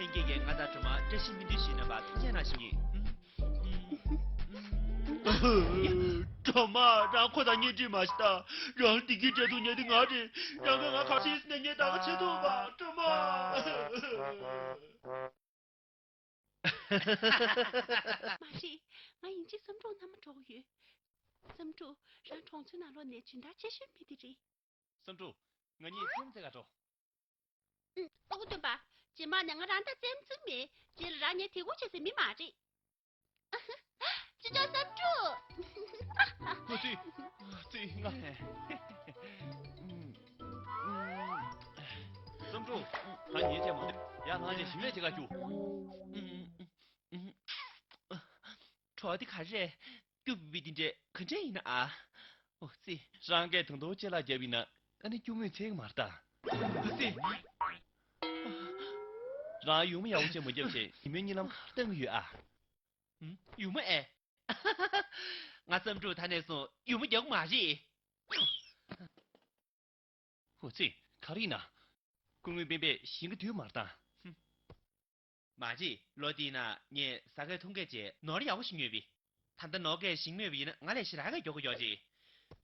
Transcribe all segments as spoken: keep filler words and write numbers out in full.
ལྷན་རྒྱས་ཀྱིས་ང་དང་སྒྲོལ་མ་བཀྲ་ཤིས་སྨོན་འདུན་ཞུས་གནང་བར་ཐུགས་རྗེ་གནང་ཞུ་ཡིན། སྒྲོལ་མ། རང་ཁོ་དང་གཉེན་སྒྲིག་མ་ཤི་ད། རང་བདེ་སྐྱིད་འབྲེལ་ཐུག་ཉན་དེ་ང་རེད། རང་གིས་ང་ག་ཤེས་ནས་ངས་ད་ག་བྱེད་ཐུབ་པ། སྒྲོལ་མ། མ་རེད། ང་ཡིན་གཅིག་བསམ་འགྲུབ་མནའ་མ་འགྲོ་གི་ཡོད། བསམ་འགྲུབ། རང་གྲོང་ཚོའི་ནང་ལོགས་ནས་སྦྱིན་བདག་ཆེ་ཤོས་མི་དེ་རེད། བསམ་འགྲུབ། ང་གཉིས་ཚེམ་ཚེ་ག་འགྲོ། ཨ་ཁུ་སྟོན་པ། རྗེས་མ་ནས་ང་རང་ད་ཙེམ་ཙིག་མེད། རྗེས་ལ་རང་ངའི་དེ་གུ་བྱེད་སའི་མི་མ་རེད། ཅི་ཅོ་བསམ་འགྲུབ། ཨ་ཙི། ཨ་ཙི་ང་། བསམ་འགྲུབ། ད་ཉལ་བྱས་མ། ཡར་ལངས་བྱས་ཞིམ་ལས་བྱེད་ག་རྒྱུགས། གྲོགས་དེ་ག་རེད། སྐྱུག་པའི་འདི་འདྲས་ག་འདྲས་ཡིན་ན་ཨ། ཨོ་ཙི། རང་གིས་དུང་དུང་ལྕེ་ལ་བརྒྱབ་ཡིན་ན་ཨ་ནི་སྐྱུག་མོས་ཚད་མ་རེད་ད། ཨོ་ཙི། རང་ཡུ་མོ་ཡག་པོ་ཅིག་མ་བརྒྱབ་བྱས་ཉི་མའི་གཉིད་ལམ་ག་རེ་བཏང་གི་ཡོད་ཨ། ཨུམ། ཡུ་མོ་ཨེ། ང་བསམ་འགྲུབ་ད་ནས་བཟུང་ཡུ་མོ་རྒྱག་གི་མ་རེད། ཨོ་ཙི། ག་རེ་ཡིན་ན། སྐུ་ངོ་སྤེན་པས་ཞིང་གི་དུས་མ་རེད་ད། ཧུམ། མ་རེད། ལོ་འདིའི་ནང་ངས་ཟ་ཁང་འཐུང་མཁན་བྱས་ནོར་ཡག་པོ་ཞིག་ཉོས་པས། ད་ལྟ་ནོར་གས་ཞིང་རྨོས་པ་ཡིན་ན་ང་ལས་ཞེ་དྲག་གི་མགྱོགས་པོ་མགྱོགས་ཅིག་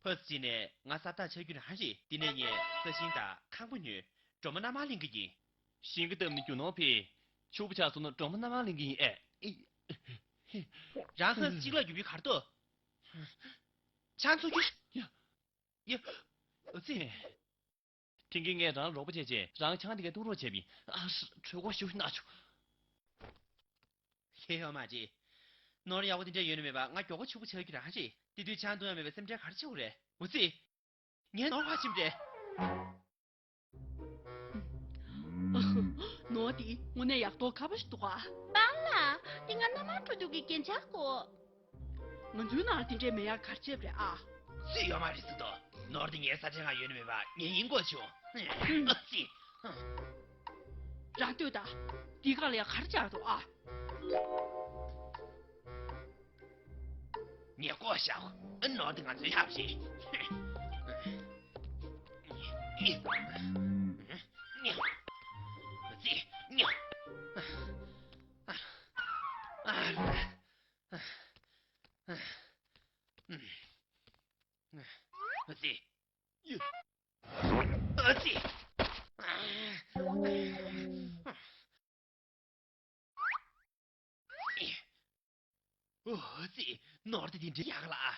ཕར་ཚུར་ནས་ང་ས་བདག་ཆགས་རྒྱུ་རང་རེད། འདི་ནས་ངས་ས་ཞིང་དང་ཁང་པ་ཉོས། སྒྲོལ་མ་མནའ་མ་ལེན་གི་ཡིན། ཞིང་གི་གཏམ་ནི་རྒྱུ་ནོར་ཕེ། ཕྱུག་པོ་ཆགས་སོང་ན་སྒྲོལ་མ་མནའ་མ་ལེན་གི་ཡིན་ཨེ། རང་ཧ་གཅིག་ལ་རྒྱུ་བའི་གར་ཏོ། ཆང་འཚོ་རྒྱུ། ཡ། ཡ། ཨོ་ཙི། དེང་གི་ངས་རང་རོགས་པ་བྱས་བྱས་རང་ཆང་དེ་གས་བཏུང་རོགས་བྱས་པིན། ཨ་ཧྲ། གྲོད་ཁོག་ཞེ་པོ་ཅིག་ན་བྱུང་། ཧེ་ཧོ་མ་རེད། ནོར་ཡག་པོ་དེ་འདྲ་ཡོད་ནི་མེད་པ་ང་མགྱོགས་པོ་ཕྱུག་པོ་ཆགས་རྒྱུ་རང་རེད། དེ་དུས་ཆང་འཐུང་ཡག་མེད་པའི་སེམས་ཁྲལ་ག་རེ་བྱེད་དགོས་རེད། ཨོ་ཙི། ངའི་ནོར་བ་ཕྱིན་རེད། ནོར་དེ་དངོས་གནས་ཡག་ཐོག་ཁ་པོ་ཞིག་འདུག་ག་པཱ་ལགས། དེ་ང་མནའ་མ་འགྲོ་དུས་ཀྱི་རྒྱན་ཆ་གོ། ང་ཚོའི་ནང་དེ་འདྲའི་མེད་ཡག་ག་རེ་བྱས་པ་རེད་ཨ། སུས་ཡོད་མ་རེད་ཟེར་དོ། ནོར་དེ་ངའི་ས་ཆའི་སྒང་ཡོད་ནི་མེད་པ་ངས་ཡིན་གོ་བྱུང་། ཨ་ཙི། རང་ལྟོས་དང་། འདི་ག་ལ་ཡ་ག་རེ་བྱས་འདུག་ཨ། ངས་བཀོག་བཞག་ཨ། ནོར་དེ་ང་ཚོའི་ཡག་རེད། ཨ་ཙི། ཨ་ཙི། ཨ་ཙི། ཨ་ཙི། ནོར་དེ་དེ་འདྲའི་ཡག་ལ་ཨ།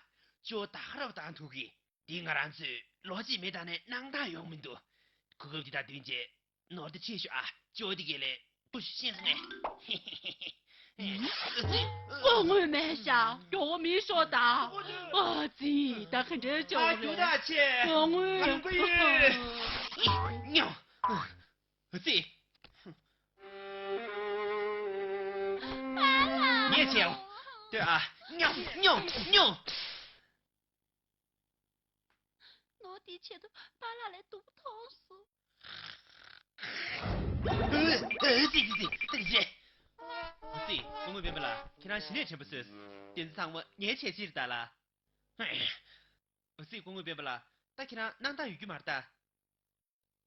ཅོ་ད་ཁ་རབ་བཏང་ཐུབ་གི། འདི་ང་རང་ཚོས་ལོ་གཅིག་མེ་བཏང་ནས་གནང་སྟངས་ཡོང་མི་འདུག་གོ་སྐབས་འདི་དང་བསྟུན་བྱས་ནོར་དེ་ཁྲིད་ཤོག་ཨ། ཅོ་དེ་གས་ལས་ཀུ་ཤེས་སོང་ངས། ཨ་ཙི། ཨོ་དངོས་མེད་ཤག་མགྱོགས་པོ་མིད་ཤོག་དང་། ཨ་ཙི། ད་ག་འདྲའི་ཅོ་ཨ་རྒྱུ་རེད། ད་ཆེ། ཨོ་དངོས། ང་ལུང་པ་ཡོད། ཉོ། ཨ་ཙི། ངས་བྱེད། ལྟོས་ཨ། ཉོ་ཉོ་ཉོ། ནོར་དེའི་ཆེད་དུ་པཱ་ལགས་ལས་སྡུག་པོ་མཐོང་སོང་། ཨ་ཙི་ཙི་ཙི་ཙི་ཙི། ཨ་ཙི། སྐུ་ངོ་སྤེན་པ་ལགས་ཁྱེད་རང་གཞི་ནས་དྲན་པ་གསོས། དེ་ཚོ་ཚང་མ་ངའི་བྱས་རྗེས་རེད་ད་ལ། ཨ་ཙི། སྐུ་ངོ་སྤེན་པ་ལགས་ད་ཁྱེད་རང་གནང་སྟངས་ཡོད་རྒྱུ་མ་རེད་ད།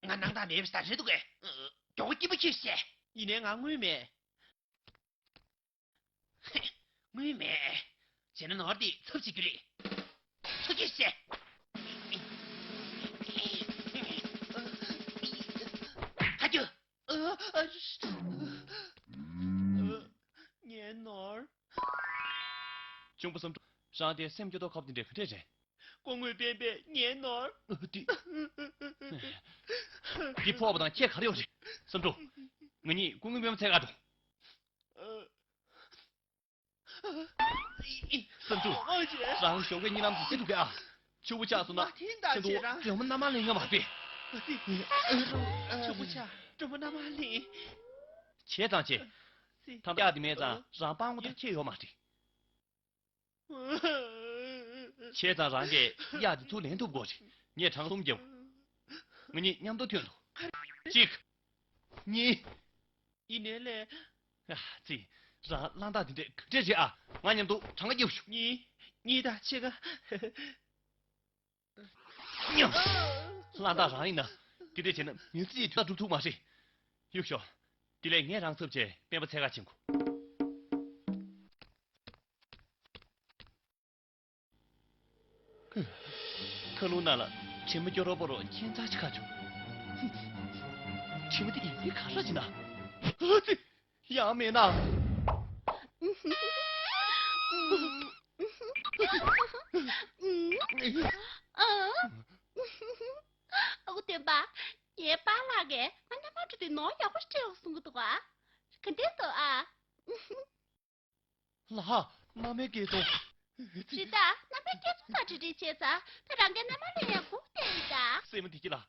ང་གནང་སྟངས་མེད་པ་ཞིག་རེད་འདུག་གས། མགྱོགས་པོ་སྐྱིད་པོ་ཁྱེར་ཤོག་ཡིན་ནའི་ང་དངུལ་མེད། དངུལ་མེད། བྱས་ན་ནོར་འདི་ཚབ་བྱེད་རྒྱུ་རེད། ཚུར་ཁྱེར་ཤོག་ཧ་ཀྱུ། ངའི་ནོར། གཅུང་པོ་བསམ་འགྲུབ། རང་དེ་སེམས་སྐྱོ་མདོག་ཁ་པོ་དེ་འདྲ་ག་འདྲས་རེད། སྐུ་ངོ་སྤེན་པས་ངའི་ནོར། ཨ་ཙི། འདི་ཕོག་པ་དང་ཁྱད་ག་རེ་ཡོད་རེད། བསམ་འགྲུབ། ང་གཉིས་སྐུ་ངོ་སྤེན་པ་འཚོལ་ག་འགྲོ། བསམ་འགྲུབ། རང་ཞོགས་ཀའི་གཉིད་ལམ་དུ་ཤི་འདུག་གས་ཨ། ཕྱུག་པོ་ཆགས་སོང་ན་ཁྱེད་ཚོ་སྒྲོལ་མ་མནའ་མ་ལེན་ཡོད་མ་རེད། ཕྱུག་པོ་ཆགས་སྒྲོལ་མ་མནའ་མ་ལེན། བྱས་ཙང་བྱས། ཐམ་གཡག་དེ་མེད་ཙང་རང་སྤྲང་པོ་དང་ཁྱད་ཡོད་མ་རེད། བྱས་ཙང་རང་གིས་གཡག་དེ་ཚུར་ལེན་ཐུབ་དགོས་རེད། ངས་གྲངས་གསུམ་རྒྱབ། ང་གཉིས་མཉམ་དུ་ཐོན་ཐུབ། གཅིག་གཉིས། ཡིན་ནའི་ལས། ཨ་ཙི། རང་གླང་རྟགས་དེ་འདྲས་ག་འདྲས་རེད་ཨ། ང་མཉམ་དུ་གྲངས་ཀ་རྒྱབ་ཤོག་གཉིས། གཉིས་དང་ཕྱེད་ཀ། ཉམས། གླང་རྟགས་རང་ཡིན་ན། དེ་འདྲས་བྱས་ན་མི་ཚེ་གཅིག་དུས་ད་འགྲུབ་ཐུབ་མ་རེད། གཡུག་ཤོག་དེ་ལས་ངས་རང་ཚབ་བྱས་སྤེན་པ་འཚོལ་ག་ཕྱིན་གོ། མཁའ་རླུང་ནང་ལ་དྲི་མ་སྐྱོ་རོ་པོ་རོ་ཁྱད་མཚར་ཞིག་ཁ་བྱུང་། དྲི་མ་དེ་ཡིན་དེ་ག་རེ་ཡིན་ན། ཨ་ཙི། ཡང་མེད་ན། ཨ་ཁུ་སྟོན་པ། ངའི་པཱ་ལགས་ཀྱིས་ང་མནའ་མར་འགྲོ་དུས་ནོར་ཡག་པོ་ཞིག་སྤྲད་ཡོད་གསུང་གི་འདུག་ག་ག་འདྲས་འདུག་ཨ། ལགས། མནའ་མའི་སྐལ་བཟང་། རེད་ད། མནའ་མའི་སྐལ་བཟང་དང་འབྲེལ་འདྲིས་བྱས་ཙང་ད་རང་གའི་མནའ་མ་ལེན་ཡག་སྒུག་བསྡད་ཡིན་ད། སྲས་མོ་བདེ་སྐྱིད་ལགས།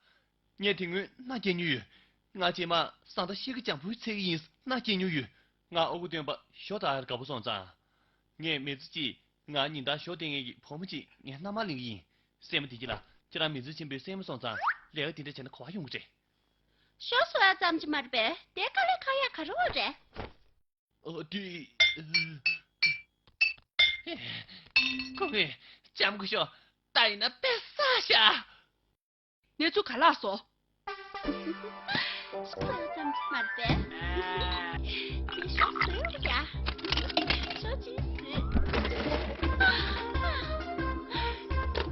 ངས་དེ་སྔོན་མནའ་སྐྱེལ་མྱོང་ཡོད། ང་རྗེས་མ་བཟའ་ཟླ་ཤི་ཀི་འཇམ་པོའི་འཚོལ་གི་ཡིན། མནའ་སྐྱེལ་མྱོང་ཡོད། ང་ཨ་ཁུ་སྟོན་པ་ཞོ་དང་ཨར་དགའ་པོ་སོང་ཙང་། ངས་མི་ཚེ་གཅིག་ང་ཉིན་ལྟར་ཞོ་སྟེར་མཁན་གྱི་བུ་མོ་གཅིག་ངའི་མནའ་མར་ལེན་གི་ཡིན། སྲས་མོ་བདེ་སྐྱིད་ལགས། ཁྱེད་རང་མི་ཚེ་ཆེན་པོའི་སྲས་མོ་སོང་ཙང་ལས་ཀ་དེ་འདྲ་བྱས་ན་གོ་བ་ཡོང་གི་རེད། ཞོ་བཟོ་ཡག་ཙམ་གྱིས་མ་རེད་པས། དེ་དཀའ་ལས་ཁག་ཡག་ག་རེ་ཡོད་རེད། ཨ་དེ། ཨེ། སྐུ་ངོ། ལྕམ་སྐུ་ཞབས། ད་ཡིན་ན་དཔེ་བསགས་ཤག་གནས་ཚུལ་ག་ལ་སོང་། ཞོ་ཙམ་གྱིས་མ་རེད་པས། ངས་ཞོ་བཟོས་ཡོད་ཡ། ཞོ་ཅིག་བཟོས།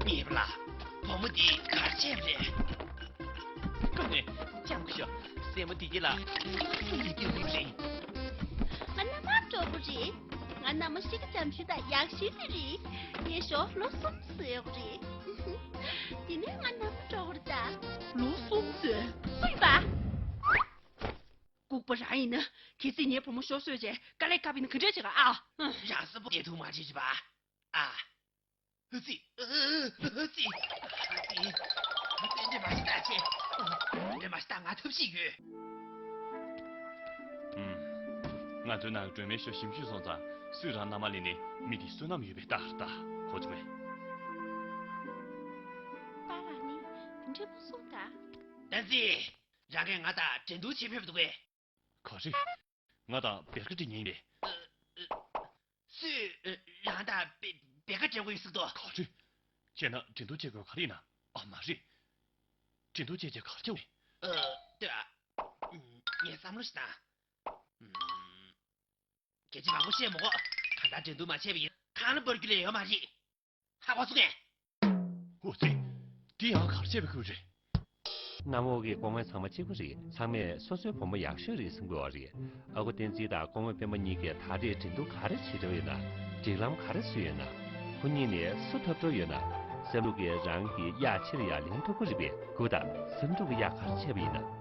ངེས་པ་ལ། བུ་མོ་འདི་ག་རེ་བྱས་པ་རེད། སྐུ་ངོ། ལྕམ་སྐུ་ཞབས། སྲས་མོ་བདེ་སྐྱིད་ལགས། སྲས་མོ་བདེ་སྐྱིད་ལགས་རེད། ང་མནའ་མ་གྲོགས་པོ་རེད། ང་མནའ་མ་ཤི་ཀི་འཇམ་ཤོས་དང་ཡག་ཤོས་དེ་རེད། ངས་ཞོ་ལོ་གསུམ་བཟོས་ཡོད་རེད། དེ་ནས་ང་མནའ་མ་གྲོགས་པོ་རེད་ད། ལོ་གསུམ་བཟོས། སུ་ཡིན་པ། ལྐུགས་པ་རང་ཡིན་ན། གལ་སྲིད་ངའི་བུ་མོ་ཞོ་བཟོས་རྗེས་དཀའ་ལས་ཁག་པ་ཡིན་ན་ག་འདྲས་བྱེད་ག་ཨ། རང་སུ་པོ་བདེ་ཐུག་མ་བྱེད་ཅི་པ། ཨ། ཨ་ཙི། ཨ་ཙི། ཨ་ཙི། ཨ་ཙི། འདྲེ་མ་ཤི་ད་ཆེ། འདྲེ་མ་ཤི་ད་ང་ཐབས་ཤེས་ཡོད། ཨུམ། ང་ཚོའི་ནང་གི་སྒྲོལ་མའི་ཞོ་ཞིམ་ཤོས་སོང་ཙང་སུས་རང་མནའ་མ་ལེན་ནས་མི་དེ་བསོད་ནམས་ཡོད་པའི་རྟགས་རེད་ད། གོ་བྱུང་ངས། པཱ་ལགས་ནི་འདི་འདྲ་པོ་སོང་ད། བསྟན་འཛིན། རང་གིས་ང་དང་འགྲན་བསྡུར་བྱེད་ཕེབས་འདུག་གས། ག་རེ། ང་དང་བེར་ཀ་འགྲན་མཁན་རེད། སུས་རང་དང་བེ་བེར་ཀ་འགྲན་དགོས་ཡོད་ཟེར་དོ། ག་རེ། བྱས་ན་འགྲན་བསྡུར་བྱེད་དགོས་ག་རེ་ཡིན་ན། ཨ་མ་རེད། འགྲན་བསྡུར་བྱས་རྗེས་ག་རེ་བྱ་དགོས་རེད། ཨ། ལྟོས་ཨ། ངས་བསམ་བློ་ཞིག་བཏང་། སྐད་ཆ་མང་པོ་བཤད་མི་དགོས། གང་ལྟར་འགྲན་བསྡུར་མ་བྱས་པ་ཡིན་ན་ཁ་ལ་འབར་རྒྱུ་ལས་ཡོད་མ་རེད། ཧ་གོ་སོང་ངས། ཨོ་ཙི། འདི་ཡང་ག་རེ་བྱས་པའི་ཁུལ་རེད། གནམ་འོག་གི་སྐུ་ངོ་ཚང་མ་གཅིག་པ་རེད། ཚང་མས་སོ་སོའི་བུ་མོ་ཡག་ཤོས་རེད་བསམ་གྱི་ཡོད་རེད། ཨ་ཁུ་བསྟན་འཛིན་དང་སྐུ་ངོ་སྤེན་པ་གཉིས་ཀས་ད་རེས་འགྲན་བསྡུར་ག་རེ་བྱེད་འདོད་ཡོད་ན། སྒྲིག་ལམ་ག་རེ་བཟོས་ཡོད་ན། ཁོ་གཉིས་ནས་སུ་འཐབ་འགྲོ་ཡོད་ན། སེམས་ལུགས་ཀྱིས་རང་གི་གཡག་ཕྱིར་ཡར་ལེན་ཐུབ་ཀྱི་རེད་པས། སྐུ་དང་སེམས་ལུགས་ཀྱི་གཡག་ག་རེ་བྱས་པ་ཡིན་ན།